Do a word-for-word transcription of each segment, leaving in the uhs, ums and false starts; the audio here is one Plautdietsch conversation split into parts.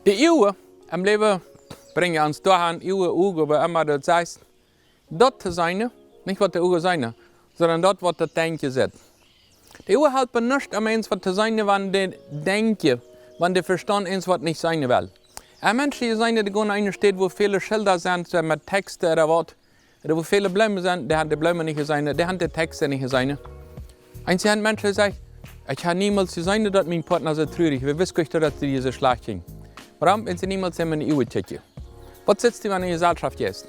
De Uagen em Läwen brinjen ons doahan, Uagen, Uagen, woo emma daut sajcht, daut to seenen, nich waut de Uagen seenen, sonda daut waut daut Denkjen sitt. De Uagen halpen nuscht om eent waut to seenen, wan de Denkjen, wan de Vestaunt eent waut nich seenen well. Un Menschen, dee seenen, dee gonen aun eene Städ, wua väle Schilda sent, soo met Tekjsten ooda waut, ooda wua väle Bloomen sent, dee haben de Bloomen nich jeseenen, dee haben de Tekjsten nich jeseenen. Eenje Menschen sajen: "Ekj hab niemols jeseenen, daut mien Partner soo trurich wia, ekj wist nich, daut et am soo schlajcht jinkj." Wuarom? Wiels see niemols en de Uagen kjikjen. Waut sitst du, wan du en Jeselschoft best?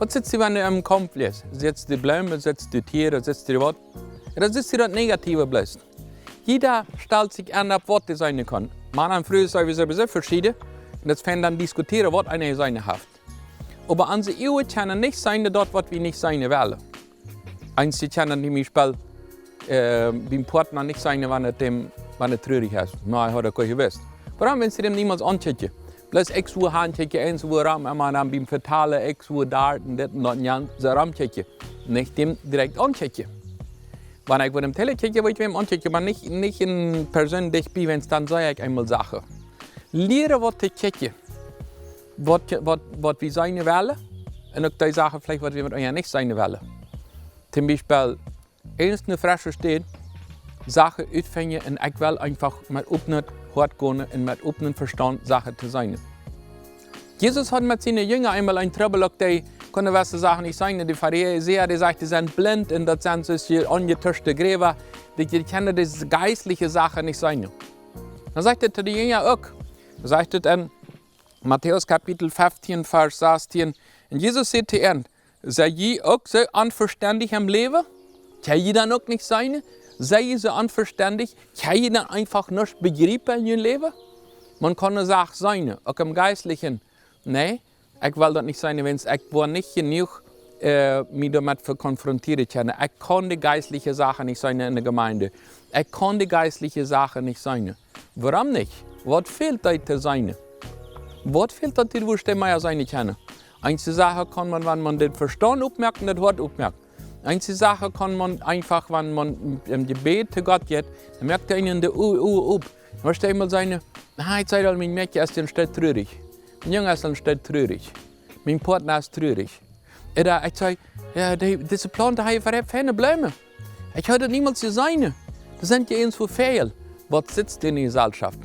Waut sitst du, wan du em Kaumf best? Sitst du Bloomen, sitst du Tieren, sitst du waut? Ooda sitst du daut Negative bloos? Jieda stalt sikj aun opp waut hee seenen kaun. Mana un Frues sent wie sowieso veschieden. Un daut es fein, dan diskutieren, waut eena jeseenen haft. Oba onse Uagen kjennen nich seenen, daut waut wie nich seenen wellen. Eenje kjennen toom Biespel, äh, biem Partner nich seenen, wan et däm, wan et trurich es. Na, ekj haud daut goa nich jewist. Wuarom? Wiels see däm niemols aunkjikjen. Bloos ekj soo aunkjikjen, eent soo rom, emma dan biem vetalen, ekj soo doa un dit un daut un jant, soo romkjikjen. Nich däm direkt aunkjikjen. Wan ekj woa däm Tele kjikjen, woa ekj wäm aunkjikjen, oba nich, nich eene Persoon dicht bie, wiels dan see ekj eemol Sachen. Lieren waut to kjikjen, waut, waut, waut wie seenen wellen, un uk dee Sachen veleicht, waut wie met ons nich seenen wellen. Toom Biespel, eent ne fresche Städ, Sachen utfinjen, un ekj well eefach met opnet Hoat gonen un met opnen Vestaunt Sachen to seenen. Jesus haud met siene Jinja eemol een Trubbel, uk dee kunnen jewesse Sachen nich seenen. De Farisäa, dee säden, dee sent blint un daut sent soo aunjetuschte Gräwa, dee, dee kjennen dise jeistliche Sachen nich seenen. Dan sajcht hee to de Jinja uk, sajcht hee en Matäus Kapitel feftieen, Varsch sastieen, un Jesus säd to an: "Sent jie uk soo onvestendich em Läwen? Kjenn jie dan uk nich seenen? Sent jie soo onvestendich? Kjenn jie dan eefach nuscht bejriepen en jun Läwen?" Maun kaun eene Sach seenen, uk em Jeistlichen. Nä, ekj well daut nich seenen, wiels ekj woa nich jenuach, äh, mie doamet vekonfrontieren kjennen. Ekj kaun de jeistliche Sachen nich seenen en de Jemeent. Ekj kaun de jeistliche Sachen nich seenen. Wuarom nich? Waut fält die to seenen? Waut fält die, daut du wurscht mea seenen kjennen? Eenje Sachen kaun maun, wan maun dän Vestaunt opmoakt un daut Hoat opmoakt. Eenje Sachen kaun maun eefach, wan maun em Jebäd to Gott jeit, dan moakt eena de Uagen op. Dan woascht du eemol seenen: "Ah, ekj saj aul, mien Mäakje es een Stoot trurich. Mien Jung es een Stoot trurich. Mien Partner es trurich." Ooda ekj saj: "Jo, dee, dise Plaunt, dee haft feine Bloomen. Ekj haud daut niemols jeseenen." Daut sent je eent soo väl. Waut sitst du en de Jeselschoft?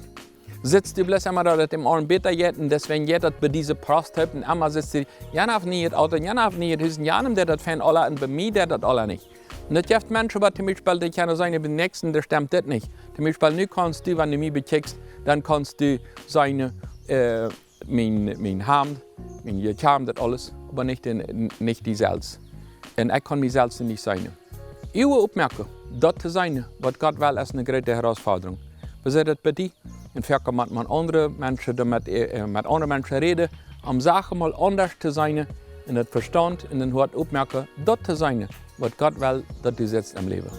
Sitst du bloos emma doa, daut däm aundren bäta jeit, un deswäajen jeit daut bie dise Prost opp, un emma sitst du, jan haft een nieet Auto, jan haft een nieet Hus, un jan deit daut fein aules, un bie mie deit daut aules nich. Un daut jeft Menschen, waut toom Biespel, dee kjennen seenen, biem Näakjsten, dee stemt dit nich. Toom Biespel, nu kaust du, wan du mie bekjikjst, dan kaust du seenen, äh, mien, mien Haunt, mien Jekjam, daut aules, oba nich dän, nich die selfst. Un ekj kaun mie selfst nich seenen. Uagen opmoaken, daut to seenen, waut Gott well, es eene groote Herausforderung. Woo es daut bie die? Un foaken mott maun aundre Menschen doamet, äh, met aundre Menschen räden, om Sachen mol aundasch to seenen, un daut Vestaunt un daut Hoat opmoaken, daut to seenen, waut Gott well, daut du sitst em Läwen.